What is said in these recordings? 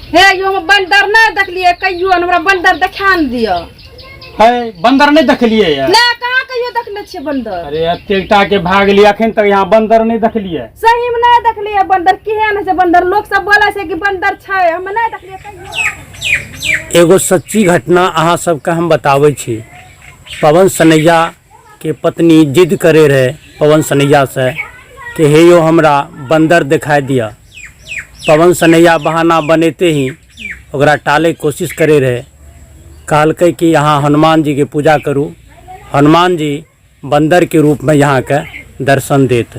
हे यौ, हम बन्दर नहि देखलियै कहियो, हमरा बन्दर देखा ने दिअ। है, बन्दर नहि देखलियै ये? नहि, कहाँ कहियो देखने छियै बन्दर। अरे, एतेक टा के भाग गेलियै, अखन तक यहाँ बन्दर नहि देखलियै। सही में नहि देखलियै बन्दर। केहन होइ छै बन्दर? लोक सब बोलै छै कि बन्दर छै, हम नहि देखलियै कहियो। एगो सच्ची घटना अहाँ सबके हम बताबै छी। पवन सनैया के पत्नी जिद करे रहे पवन सनैया से कि हे यौ, हमरा बन्दर दिखाई दिया। पवन सनैया बहाना बनेते ही ओकरा टाले के कोशिश करे रहे। कहलकै कि अहाँ हनुमान जी के पूजा करू, हनुमान जी बन्दर के रूप में यहाँ के दर्शन देत।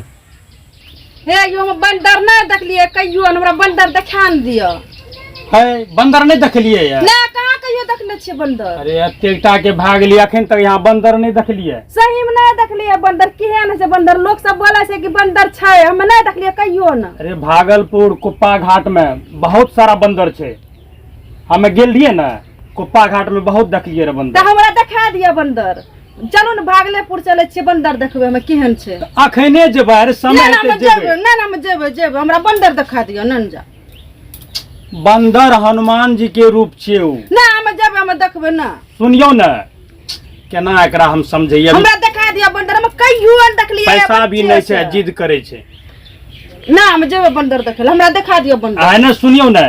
हे यौ, हम बन्दर नहि देखलियै कहियो, हमरा बन्दर देखा ने दिअ। है, बन्दर नहि देखलियै ये? नहि, कहाँ कहियो देखने छियै बन्दर। अरे, एतेक टा के भाग गेलियै, अखन तक यहाँ बन्दर नहि देखलियै। सही में नहि देखलियै बन्दर। केहन होइ छै बन्दर? लोक सब बोलै छै कि बन्दर छै, हम नहि देखलियै कहियो ने। अरे, भागलपुर कुप्पा घाट में बहुत सारा बन्दर छै। हमे गेल रहियै ने कुप्पा घाट में, बहुत देखलियै रे तऽ बन्दर। हमरा देखा दिअ बन्दर। चलू ने, भागलेपुर चलै छियै, बन्दर देखबै हमे केहन छै। अखने जेबै? अरे, समय नहि, हेतै हम जेबै। जेबै। नहि, हम जेबै, जेबै, हमरा बन्दर देखा दिअ नन जा। बन्दर हनुमान जी के रूप छियै उ। नहि, हम जेबै, हम देखबै ना। सुनियौ ने, केना एकरा हम समझैया। हमरा देखा दिअ बन्दर, हम कहियो नहि देखलियै। पैसा भी बच्चे नहि छै, से। जिद करै छै। ना, हम जेबै बन्दर देखै लए, हमरा देखा दिअ बन्दर। आ ने सुनियौ ने,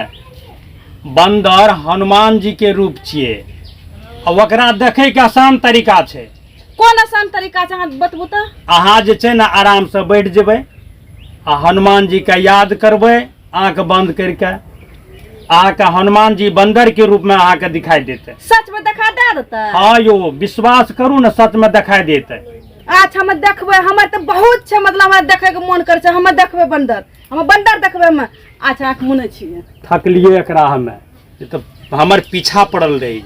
बन्दर हनुमान जी के रूप छियै आ ओकरा देखै के आसान तरीका छै। कोन आसान तरीका छै? अहाँ बतबू तऽ। अहाँ जे छै ने आरामसँ बैठ जेबै आ हनुमान जी के याद करबै आँख बंद करिके, अहाँके हनुमान जी बंदर के रूप में अहाँके दिखाई देतै। सच में देखा दे देतै? हाँ यो, विश्वास करू ने, सच में दिखाई देतै। अच्छा, हम देखबै। हमर तऽ बहुत छै, मतलब हमरा देखैके मोन करै छै। हम देखबै बन्दर, हम बन्दर देखबै हम। अच्छा, आँख मुनै छियै। थकलियै एकरा हमे, ई तऽ हमर पीछा पड़ल रही,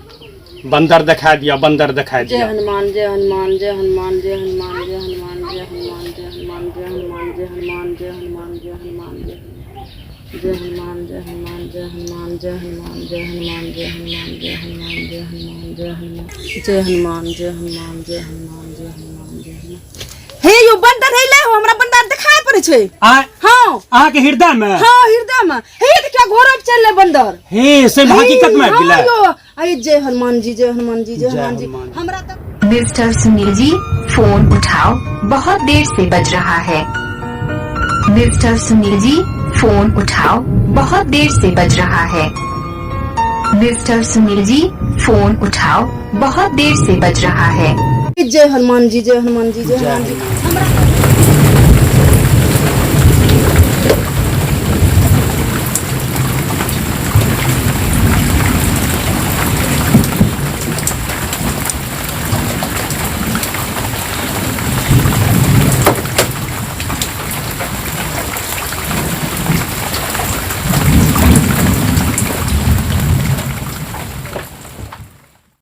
बंदर दिखाई दिया, बंदर दिखाई जय दिया। हनुमान, जय हनुमान, जय हनुमान, जय हनुमान, जय हनुमान, जय हनुमान, जय हनुमान, जय हनुमान, जय हनुमान, जय हनुमान, जय हनुमान, जय जय हनुमान, जय हनुमान, जय हनुमान, जय हनुमान, जय हनुमान, जय हनुमान, जय हनुमान, जय हनुमान, जय हनुमान, जय हनुमान, जय हनुमान, जय हनुमान, जय हनुमान, जय हनुमान। हे यौ, बन्दर हे ले हो, हमरा बन्दर देखाय पड़ै छै। आ हाँ। अहाँके हृदय में? हाँ, हृदय में। हे, देखियौ, घरो पर चलि बन्दर। हे, से हकीकत में आबि गेलै? हाँ यौ, अरे जय हनुमान जी, जय हनुमान जी, जय जय हनुमान जी। हनुमान। हमरा तऽ मिस्टर सुनील जी, फोन उठाओ, बहुत देर से बज रहा है। मिस्टर सुनील जी, फोन उठाओ, बहुत देर से बज रहा है। मिस्टर सुनील जी, फोन उठाओ, बहुत देर से बज रहा है। जय हनुमान जी, जय हनुमान जी, जय हनुमान जी।